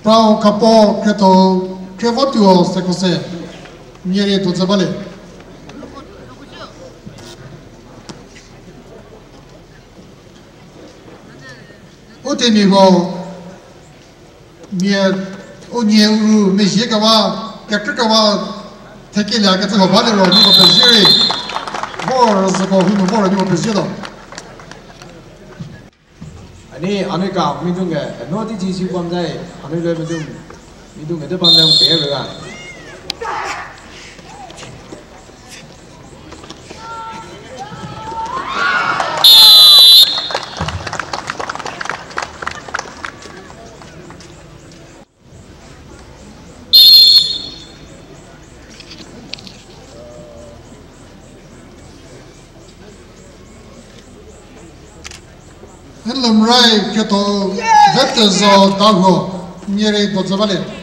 Prao kapo kreto krevotuo sekose nyere to zabale. Utemi go mie o nye uru me jie ka wa ka ka wa teke la ka tsa ba le ro ni ko pe jiri. Bo zo ko hu no bo ni ko pe jiri. 你安尼讲，民众个，诺的技术帮在，安尼来民众，民众个这帮人别个啊。 Lam rai keto vete zo dago nyere do zabale.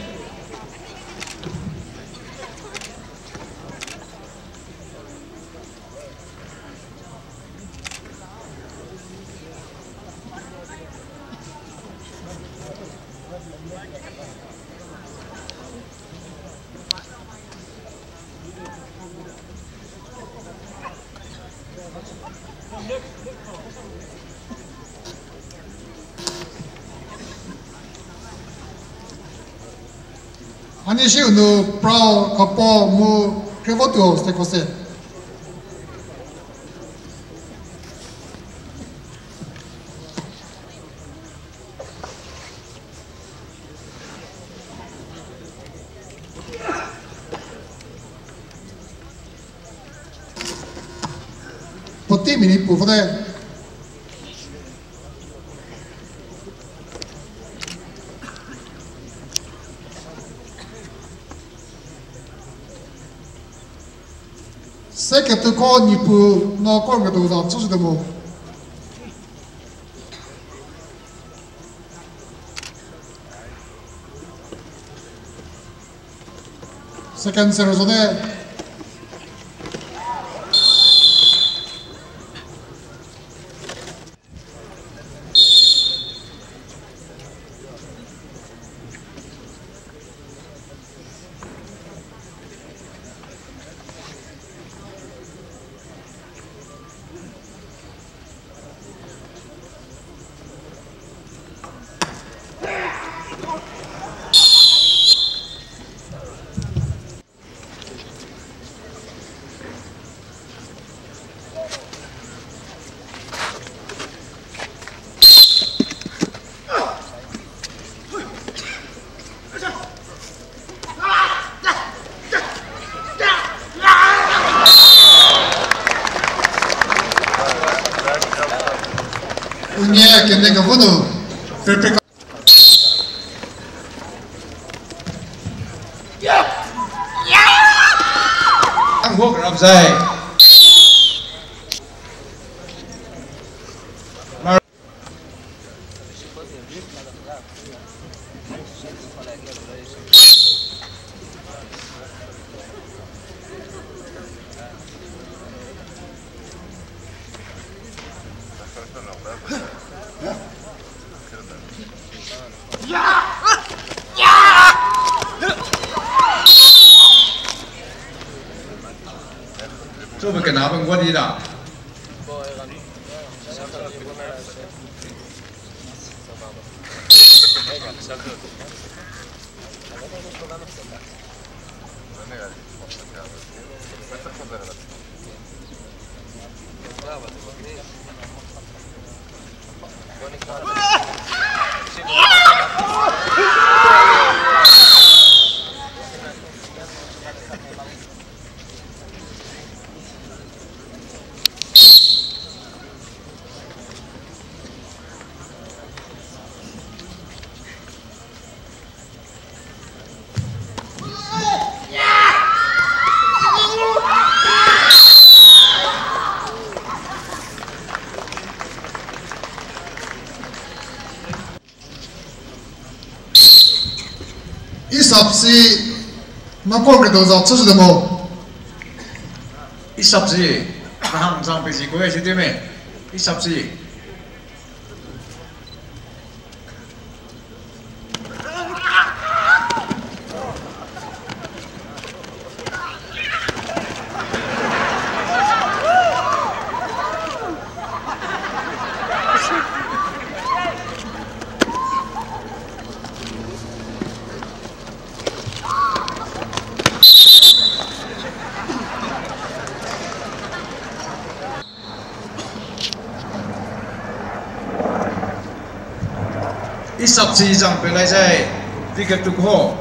Ani shi nu prao kapo mu krevotuo sekose. Poti mini pufade. Se ke tu ko ni pu no ko ngi tu za chu de mo. Second zero zo de. Unie ke nega vono. Pepe Hàn Quốc làm gì? 这不跟他们过的了。 一十四，那过个多少？这是什么？一十四，那唔上平时几个小点咩？一十四。第14章本来在这个读好。